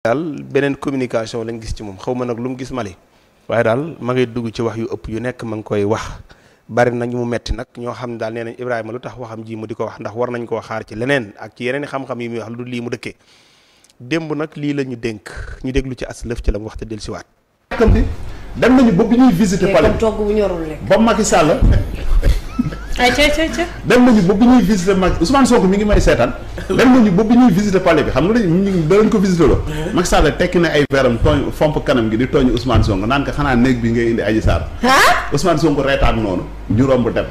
daal beneen communication lañ gis ci moom xaw ma nag lu mu gis Mali waaye daal ma ngay dugg ci wax yu ëpp yu nekk ma ngi koy wax bari nañ mu metti nag ñoo xam ne daal nee nañ Ibrahima lu tax waxam ji mu di ko wax ndax war nañ koo xaar ci leneen ak ci yeneen xam-xam yi muy wax lu dul lii mu dëkkee démb nag lii la ñu dénk ñu déglu ci as lëf ci la mu wax te dellusiwaat. dem nañu ba bi ñuy visiter palais bi togg bu ñorul rek ba Macky Sall ay ca dem nañu ba bi ñuy visiter Macky Ousmane Sonko mi ngi may seetaan dem nañu ba bi ñuy visiter palais bi xam nga dañ ko visiter loo Macky Sall tekki na ay veram tooñ fomp kanam gi di tooñ Ousmane Sonko naan ko xanaa néeg bi ngay indi Adji Sarr Ousmane Sonko reetaan noonu ñu romb dem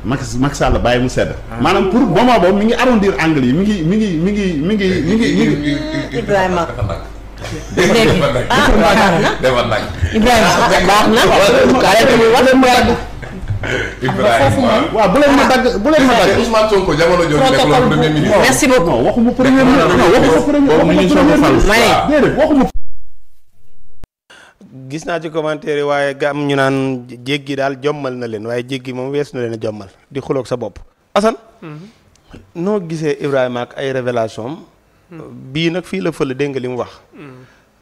Macky Sall bàyyi mu sedd maanaam pour moment boobu mi ngi arrondir angle yi mi ngi Ibrahima léegi baax na Ibrahima baax na waaw bu leen ma dagg Ousmane Sonko jamono jooju nekk na premier ministre. merci beaucoup waxuma premier ministre waxuma gis naa ci commentaire yi waaye ga am ñu naan jéggi daal jommal na leen waaye jéggi moom wees na leen a jommal di xuloog sa bopp Assane noo gisee Ibrahima ak ay révélation bii nag fii la fële dégg nga li mu wax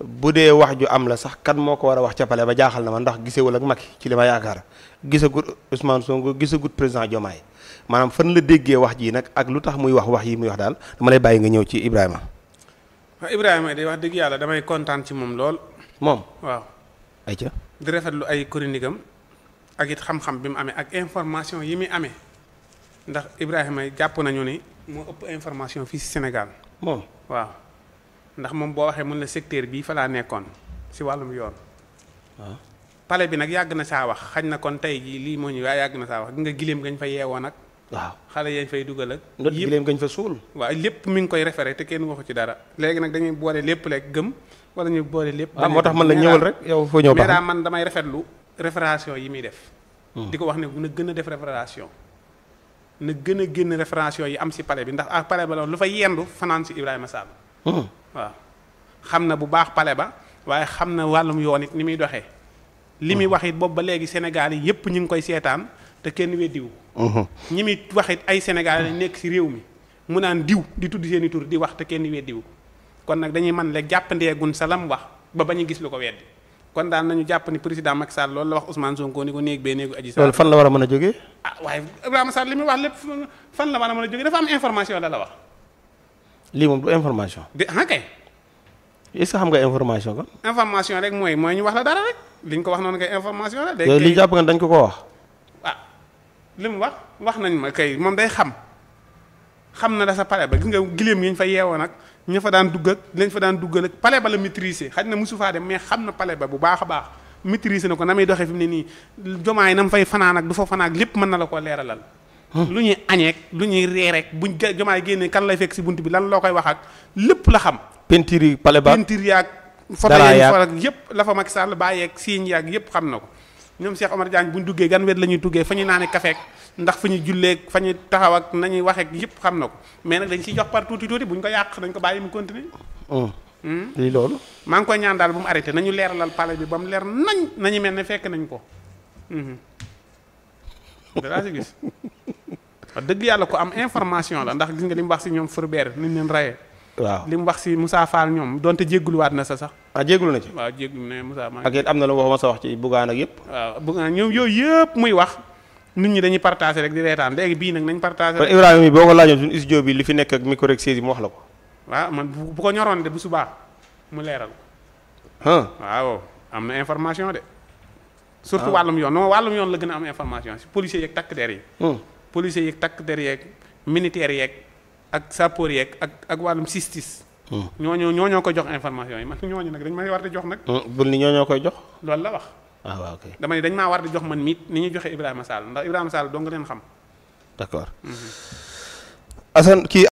bu dee wax ju am la sax kan moo ko war a wax ca pale ba jaaxal na ma ndax gisewul ak Macky ci li ma yaakaar gisagut Ousmane Sonko gisagut président Diomaye maanaam fan la déggee wax ji nag ak lu tax muy wax yi muy wax daal dama lay bàyyi nga ñëw ci Ibrahima. waaw Ibrahima day wax dëgg yàlla damay kontaan ci moom lool. moom waaw. ayca di rafetlu ay chronique am ak it xam-xam bi mu amee ak information yi muy amee ndax Ibrahima jàpp nañu ni moo ëpp information fii si Sénégal. moom waaw ndax moom boo waxee mun la secteur bii fa laa nekkoon si wàllum yoon. waaw pale bi nag yàgg na saa wax xañ na kon tey jii lii moo ñu waaye yàgg na saa wax gi nga gileem gañ fa yeewoon ak. waaw xale yañ fay dugal ak. ndot gileem gañ fa suul. waaw lépp mi ngi koy référé te kenn waxu ci dara léegi nag dañuy boole lépp rek gëm wala ñu boole lépp. moo tax man la ñëwal rek yow foo ñëw baax mais daal man damay rafetlu référation yi muy def. di ko wax ne na gën a def référation na gën a génn référation yi am si pale bi ndax ak pale ba loolu lu fa yendu fanaan si Ibrahima Sall. waaw xam na bu baax pale ba waaye xam na wàllum yoon it ni muy doxee. li muy wax it boobu ba léegi Sénégal yi yëpp ñu ngi koy seetaan te kenn weddiwu ñi muy wax it ay Sénégal lañ nekk si réew mi mu naan diw di tudd seen i tur di wax te kenn weddiwu kon nag dañuy mën rek jàppandeegun sa lam wax ba bañu gis lu ko weddi kon daal nañu jàpp ni président Macky Sall loolu la wax Ousmane Sonko ni ko néeg bee néegu Adji Sarr. loolu fan la war a mën a jógee. ah waaye Ibrahima Sall li muy wax lépp fan la war a mën a jógee dafa am information la wax. lii moom du information. de kay. est-ce que xam nga information kon. information rek mooy ñu wax la dara rek li ñu ko wax noonu kay information la. yow li jàpp nga dañ ko wax. ah li mu wax nañ ma kay moom day xam na da sa pale ba gis nga gileem yi ñu fa yeewoo nag ñu fa daan dugg ak lañ fa daan duggal ak pale ba la maîtriser xaj na mosu faa dem mais xam na pale ba bu baax a baax maîtriser na ko na muy doxee fi mu ne nii jomaay na mu fay fanaan ak du fa fanaan ak lépp mën na la koo leeralal. lu ñuy añeek lu ñuy reerek buñ jomaay génnee kan lay fekk si bunt bi lan loo koy wax ak lépp la xam. peinture yi pale ba peinture yaag photo yaag fa yëpp la fa Macky Sall bàyyeeg siiñ yaag yëpp xam na ko ñoom Cheikh Omar Diagne buñ duggee gan wet la ñuy duggee fa ñu naane kafeek ndax fa ñu julleeg fa ñu taxaw ak nañuy waxeek yëpp xam na ko mais nag dañ ciy jox par tuuti buñ ko yàq dañ ko bàyyi mu continuer lii loolu maa ngi koy ñaan daal bu mu arrêté nañu leeralal pale bi ba mu leer nañu mel ne fekk nañ ko dalaa si gis wax dëgg yàlla ko am information la ndax gis nga li mu wax si ñoom Fulbert niñ leen rayee waaw li mu wax si Moussa Fall ñoom donte jégguluwaat na sa sax jéggulu na ci waaw jéggulu ne Moussa maa ak it am na lu ma sa wax ci Bougane ak yëpp waaw Bougane ñoom yooyu yëpp muy wax nit ñi dañuy partagé rek di reetaan léegi bii nag nañ partagé kon Ibrahima mi boo ko laajoon suñu studio bi li fi nekk ak micro rek saisi mu wax la ko waaw man bu ko ñoroon de bu subaa mu leeral waaw am na information de surtout wàllum yoon non wàllum yoon la gën a am information si policiers yeeg takk der yi policiers yeeg takk der yeeg militaires yeeg ak sapeurs yeeg ak wàllum justice ñoo ko jox information yi man ñooñu nag dañ may war di jox nag bul ni ñoo koy jox loolu la wax waaw ok dama ne dañ maa war di jox man miit ni ñuy joxe Ibrahima Sall ndax Ibrahima Sall doo nga leen xam d'accord Assane kii